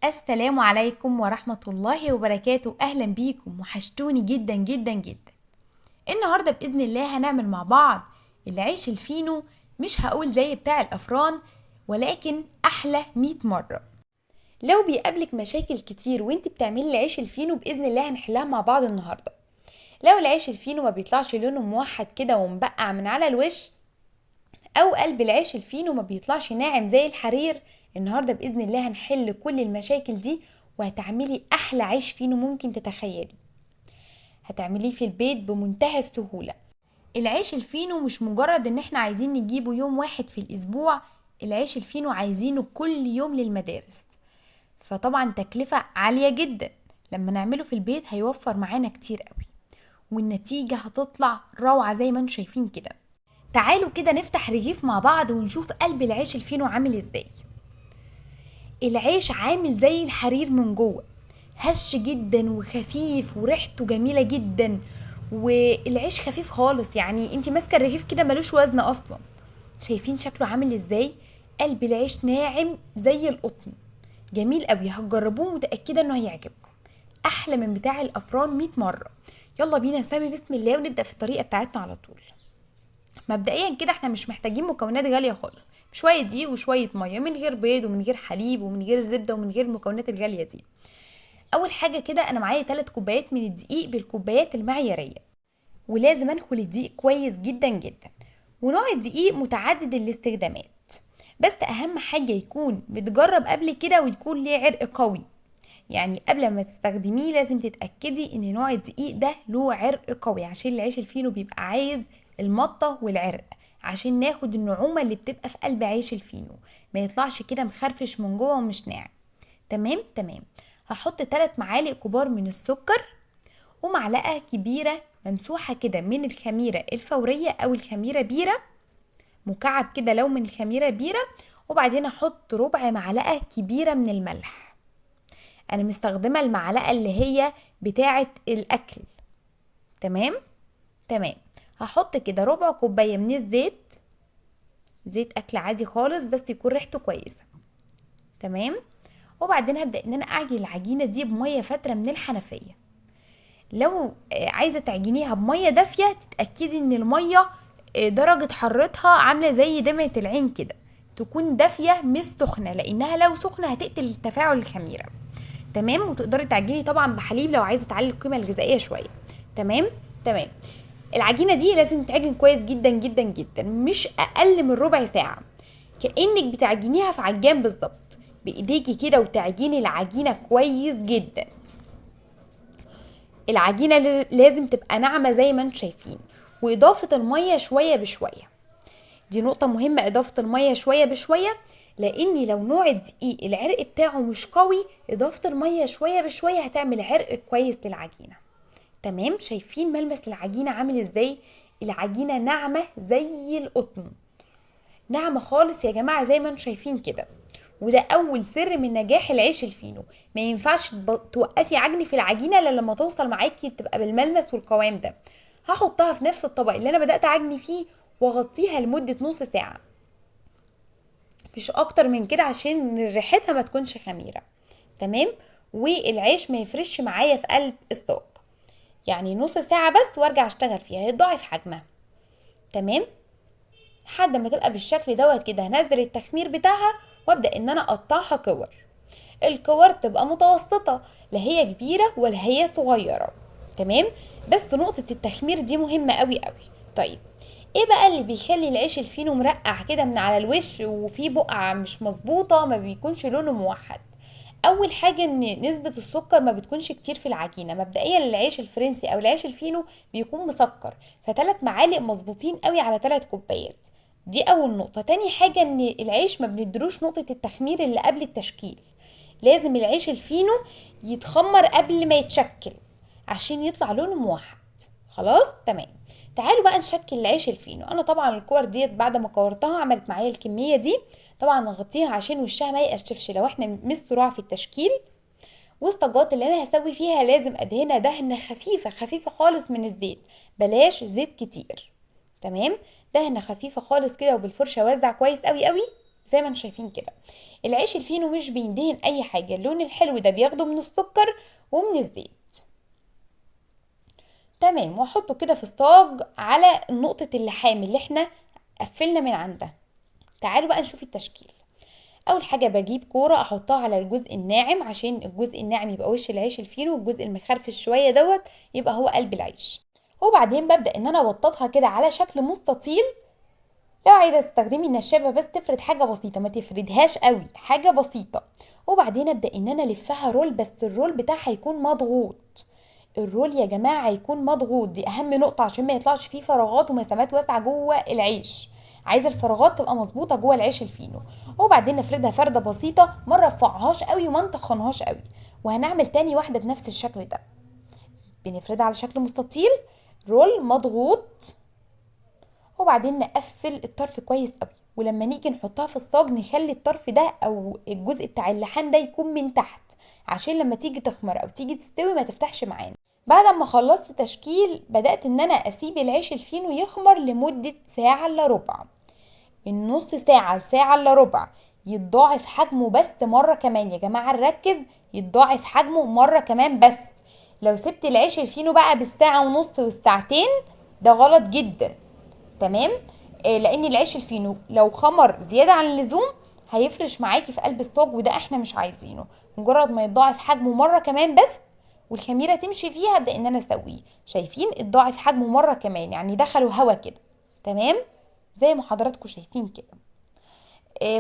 السلام عليكم ورحمة الله وبركاته. أهلا بيكم، وحشتوني جدا جدا جدا. النهاردة بإذن الله هنعمل مع بعض العيش الفينو، مش هقول زي بتاع الأفران ولكن أحلى 100 مرة. لو بيقابلك مشاكل كتير وانت بتعملي العيش الفينو بإذن الله هنحلها مع بعض النهاردة. لو العيش الفينو ما بيطلعش لونه موحد كده ومبقع من على الوش، أو قلب العيش الفينو ما بيطلعش ناعم زي الحرير، النهارده باذن الله هنحل كل المشاكل دي وهتعملي احلى عيش فينو ممكن تتخيلي. هتعمليه في البيت بمنتهى السهولة. العيش الفينو مش مجرد ان احنا عايزين نجيبه يوم واحد في الاسبوع، العيش الفينو عايزينه كل يوم للمدارس، فطبعا تكلفة عالية جدا. لما نعمله في البيت هيوفر معانا كتير قوي والنتيجة هتطلع روعه زي ما انتم شايفين كده. تعالوا كده نفتح رغيف مع بعض ونشوف قلب العيش الفينو عامل ازاي. العيش عامل زي الحرير من جوه، هش جدا وخفيف وريحته جميلة جدا، والعيش خفيف خالص، يعني انت ماسكه الرغيف كده ملوش وزن اصلا. شايفين شكله عامل ازاي؟ قلب العيش ناعم زي القطن، جميل قوي. هتجربوه متاكدة انه هيعجبكم، احلى من بتاع الافران 100 مرة. يلا بينا نسمي بسم الله ونبدا في الطريقة بتاعتنا على طول. مبدئيا كده احنا مش محتاجين مكونات غالية خالص، شوية دقيق وشوية مية، من غير بيض ومن غير حليب ومن غير زبدة ومن غير المكونات الغالية دي. اول حاجة كده انا معايا 3 كوبايات من الدقيق بالكوبايات المعياريه، ولازم انخل الدقيق كويس جدا جدا. ونوع الدقيق متعدد الاستخدامات، بس اهم حاجة يكون متجرب قبل كده ويكون ليه عرق قوي. يعني قبل ما تستخدميه لازم تتاكدي ان نوع الدقيق ده له عرق قوي، عشان العيش الفينو بيبقى عايز المطه والعرق عشان ناخد النعومه اللي بتبقى في قلب عيش الفينو، ما يطلعش كده مخرفش من جوه ومش ناعم. تمام تمام. هحط 3 معالق كبار من السكر ومعلقة كبيرة ممسوحة كده من الخميره الفورية او الخميره بيره، مكعب كده لو من الخميره بيره. وبعدين احط ربع معلقه كبيرة من الملح، انا مستخدمة المعلقة اللي هي بتاعه الاكل. تمام تمام. هحط كده ربع كوباية من الزيت، زيت اكل عادي خالص بس يكون ريحته كويسة. تمام. وبعدين هبدا ان انا اعجن العجينة دي بميه فترة من الحنفية. لو عايزه تعجنيها بميه دافيه تتاكدي ان المية درجه حرارتها عامله زي دمعه العين كده، تكون دافيه مش سخنة، لانها لو سخنة هتقتل تفاعل الخميره. تمام. وتقدري تعجني طبعا بحليب لو عايزه تعلي القيمة الغذائية شوية. تمام تمام. العجينة دي لازم تتعجن كويس جدا جدا جدا، مش اقل من ربع ساعة، كانك بتعجنيها في عجان بالظبط بايديكي كده، وتعجني العجينة كويس جدا. العجينة لازم تبقى ناعمة زي ما انتم شايفين، واضافه المية شوية بشوية، دي نقطة مهمة، اضافه المية شوية بشوية، لان لو نوع الدقيق العرق بتاعه مش قوي اضافه المية شوية بشوية هتعمل عرق كويس للعجينه. تمام. شايفين ملمس العجينة عامل ازاي؟ العجينة ناعمة زي القطن، ناعمة خالص يا جماعة زي ما انتم شايفين كده. وده اول سر من نجاح العيش الفينو، ما ينفعش توقفي عجن في العجينة الا لما توصل معاكي تبقى بالملمس والقوام ده. هحطها في نفس الطبق اللي انا بدات عجن فيه واغطيها لمدة نص ساعة، مش اكتر من كده عشان ريحتها ما تكونش خميره. تمام. والعيش ما يفرش معايا في قلب الصاج، يعني نص ساعة بس وارجع اشتغل فيها، هيتضاعف حجمها. تمام. لحد ما تبقى بالشكل دوت كده. هنزل التخمير بتاعها وابدا ان انا اقطعها كور. الكور تبقى متوسطة، لا هي كبيرة ولا هي صغيرة. تمام. بس نقطة التخمير دي مهمة قوي قوي. طيب ايه بقى اللي بيخلي العيش الفينو مرقع كده من على الوش وفيه بقعة مش مظبوطة، ما بيكونش لونه موحد؟ اول حاجة ان نسبه السكر ما بتكونش كتير في العجينة. مبدئيا العيش الفرنسي او العيش الفينو بيكون مسكر، ف3 معالق مظبوطين قوي على 3 كوبايات، دي اول نقطة. تاني حاجة ان العيش ما بندروش نقطة التخمير اللي قبل التشكيل، لازم العيش الفينو يتخمر قبل ما يتشكل عشان يطلع لونه موحد. خلاص تمام. تعالوا بقى نشكل العيش الفينو. انا طبعا الكور ديت بعد ما كورتها عملت معايا الكمية دي، طبعا نغطيها عشان وشها ما يقشفش لو احنا مش سرعة في التشكيل. والصاجات اللي انا هسوي فيها لازم ادهنها دهنه خفيفة خفيفة خالص من الزيت، بلاش زيت كتير. تمام. دهنه خفيفة خالص كده، وبالفرشه اوزع كويس قوي قوي. زي ما انتم شايفين كده. العيش الفينو مش بيندهن اي حاجة، اللون الحلو ده بياخده من السكر ومن الزيت. تمام. واحطه كده في الصاج على نقطة اللحام اللي احنا قفلنا من عندها. تعالوا بقى نشوف التشكيل. اول حاجة بجيب كورة احطها على الجزء الناعم، عشان الجزء الناعم يبقى وش العيش الفينو، والجزء المخرفش شوية دوت يبقى هو قلب العيش. وبعدين ببدا ان انا ابططها كده على شكل مستطيل. لو عايزه تستخدمي النشابه بس تفرد حاجة بسيطة، ما تفردهاش قوي، حاجة بسيطة. وبعدين ابدا ان انا الفها roll، بس ال roll بتاعها يكون مضغوط. ال roll يا جماعة يكون مضغوط، دي اهم نقطة عشان ما يطلعش فيه فراغات ومسامات واسعة جوه العيش. عايزه الفراغات تبقى مظبوطة جوه العيش الفينو. وبعدين نفردها فرده بسيطة، ما نرفعهاش قوي وما نتخنهاش قوي. وهنعمل تاني واحدة بنفس الشكل ده، بنفردها على شكل مستطيل، roll مضغوط، وبعدين نقفل الطرف كويس قوي. ولما نيجي نحطها في الصاج نخلي الطرف ده او الجزء بتاع اللحام ده يكون من تحت، عشان لما تيجي تخمر او تيجي تستوي ما تفتحش معانا. بعد ما خلصت تشكيل بدأت ان انا اسيب العيش الفينو يخمر لمدة ساعة الا ربع، من نص ساعة لساعة الا ربع، يتضاعف حجمه بس مرة كمان يا جماعة، نركز، يتضاعف حجمه مرة كمان بس. لو سبت العيش الفينو بقى بالساعة ونص والساعتين ده غلط جدا، تمام؟ لان العيش الفينو لو خمر زيادة عن اللزوم هيفرش معاكي في قلب الصاج، وده احنا مش عايزينه. مجرد ما يتضاعف حجمه مرة كمان بس والخميرة تمشي فيها ابدأ ان انا اسويه. شايفين اتضاعف حجمه مرة كمان، يعني دخلوا هوا كده، تمام؟ زي ما حضراتكم شايفين كده.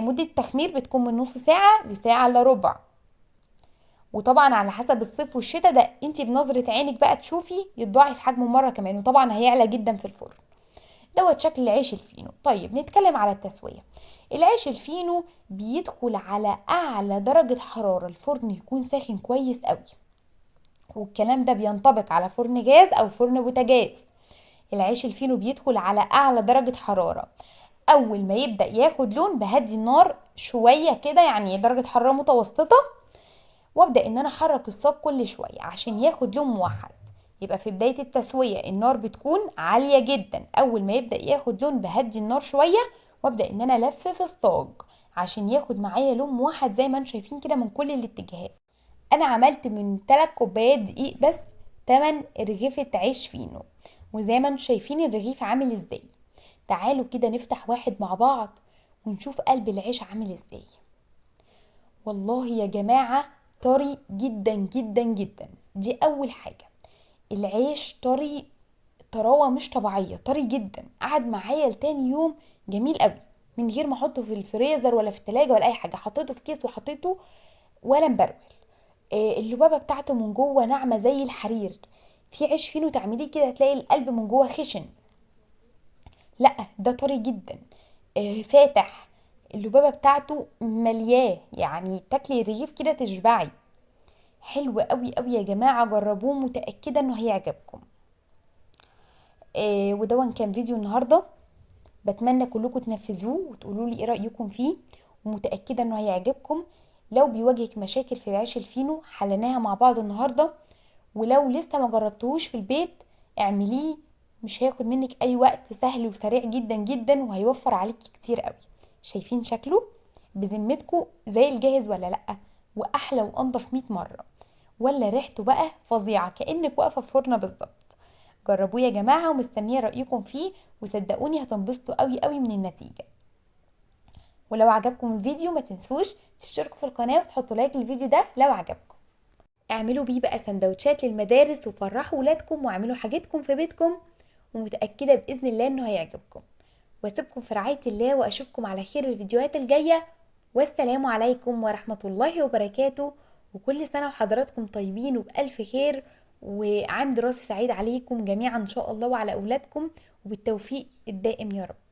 مدة التخمير بتكون من نص ساعة لساعة الا ربع، وطبعا على حسب الصيف والشتاء ده انتي بنظرة عينك بقى تشوفي يتضاعف حجمه مرة كمان، وطبعا هيعلى جدا في الفرن. دوت شكل العيش الفينو. طيب نتكلم على التسوية. العيش الفينو بيدخل على اعلى درجة حرارة، الفرن يكون ساخن كويس قوي، والكلام ده بينطبق على فرن غاز او فرن بوتاجاز. العيش الفينو بيدخل على اعلى درجة حرارة. اول ما يبدأ ياخد لون بهدي النار شوية كده، يعني درجة حرارة متوسطة، وابدأ ان انا احرك الصاج كل شوية عشان ياخد لون موحد. يبقى في بداية التسوية النار بتكون عالية جدا، اول ما يبدأ ياخد لون بهدي النار شوية وابدأ ان انا الفف الصاج عشان ياخد معايا لون موحد زي ما انتم شايفين كده من كل الاتجاهات. انا عملت من 3 كوبايات دقيق بس 8 رغيفة عيش فينو، وزي ما انتم شايفين الرغيف عامل ازاي. تعالوا كده نفتح واحد مع بعض ونشوف قلب العيش عامل ازاي. والله يا جماعة طري جدا جدا جدا. دي اول حاجة، العيش طري طراوة مش طبيعية، طري جدا. قعد معايا لتاني يوم جميل قوي، من غير ما احطه في الفريزر ولا في التلاجة ولا اي حاجة، حطيته في كيس وحطيته ولا مبرول. اللبابة بتاعته من جوه ناعمة زي الحرير. في عيش فينو تعمليه كده هتلاقي القلب من جوه خشن، لا ده طري جدا، فاتح، اللبابة بتاعته ملياه، يعني تاكلي الرغيف كده تشبعي. حلو قوي قوي يا جماعة، جربوه، متأكدة انه هيعجبكم. ودون كان فيديو النهاردة، بتمنى كلكم تنفذوه وتقولوا لي ايه رأيكم فيه، ومتأكدة انه هيعجبكم. لو بيواجهك مشاكل في العيش الفينو حليناها مع بعض النهاردة، ولو لسه ما جربتوهوش في البيت اعمليه، مش هياخد منك اي وقت، سهل وسريع جدا جدا وهيوفر عليك كتير قوي. شايفين شكله؟ بذمتكم زي الجاهز ولا لا؟ واحلى وانضف 100 مرة، ولا ريحته بقى فظيعة كأنك واقفة في فرن بالظبط. جربوه يا جماعة ومستنية رأيكم فيه، وصدقوني هتنبسطوا قوي قوي من النتيجة. ولو عجبكم الفيديو ما تنسوش تشتركوا في القناة وتحطوا لايك للفيديو ده لو عجبكم. اعملوا بيه بقى سندوتشات للمدارس وفرحوا ولادكم واعملوا حاجتكم في بيتكم، ومتأكدة بإذن الله انه هيعجبكم. واسيبكم في رعاية الله واشوفكم على خير الفيديوهات الجاية، والسلام عليكم ورحمة الله وبركاته. وكل سنة وحضراتكم طيبين وبألف خير، وعام دراسي سعيد عليكم جميعا إن شاء الله وعلى أولادكم، وبالتوفيق الدائم يا رب.